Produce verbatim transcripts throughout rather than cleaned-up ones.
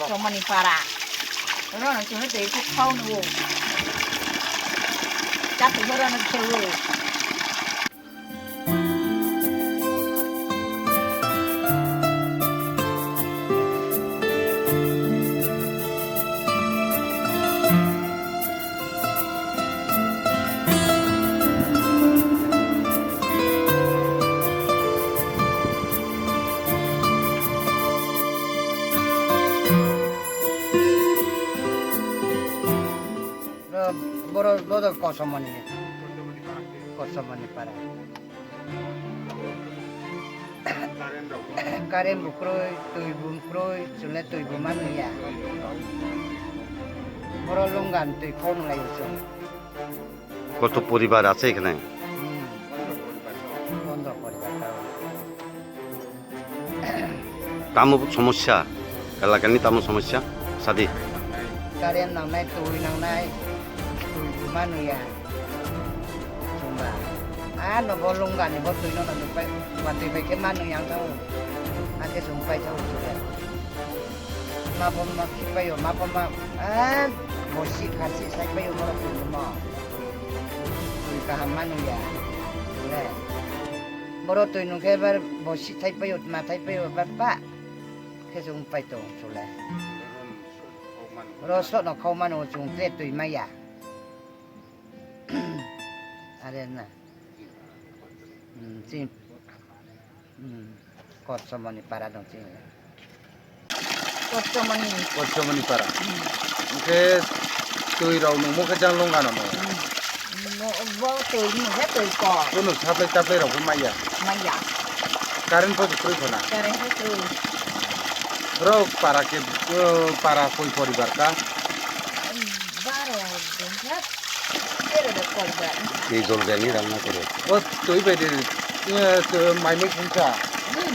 Somani para. Oro no chwngno twi khe khao nw. Chakhugo oro no khewi. Boro, boro, boro Kosomoni. Kosomoni para. Current bo kwrwi, twi bo kwrwi, chwle twi bo manliya. Boro lungani twi khonlai chwng. Koto poribar ache ekhane? Hmm. Bondho poribar ta. Tamo somosya? Elakani tamo somosya? Sadi. Current nangnai, twi nangnai, twi bo manliya. Chumba. Ah, no bo lungani bo twi no nang pai, ba twi pai khe manu yang tau. Ake sung pai tau chule. Ma bo ma ki pai yo, ma bo ma, ah, bo si kha si sai pai yo mo twi mo. Twi kaham manu ya. Le. Boro twi nung khe bar bo si thai pai yo, ma thai pai yo, bar pa. Khe sung pai tong chule. Ro so no khau manu chung tre twi ma ya. Are na. Hmm, chini, hmm, Kochomoni para dong chini. Kochomoni. Kochomoni para. Hmm. Hwnkhe twi rok nungmo khe jang lungano no. Hmm. Bo, bo twi ni he twi ko. Kuno supply taplai rok bo maya. Maya. Current bo kwrwi khona. Current bo kwrwi. Ro para ke, para koi poribar ka? Baro, dungkha. Tero de kolba. Ei jol gani rang na kore. O twi bai de, eh, to mai mai khungsa. Hmm.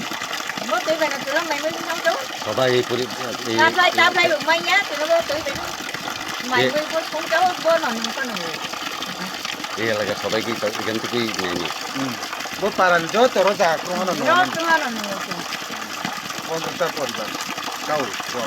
Bo twi bai na turo mai mai khungsa to. Sobai ei puri, ei, taplai, taplai bo manya, turo bo twi bai. Mai mai bo khungsa, bo no nung kono. Ei elaga sobai ki to igan to ki nai ni. Hmm. Bo paran jo toro ja khungsa no. Jo khungsa no nung. Pondro ta poribar. Kau, bo.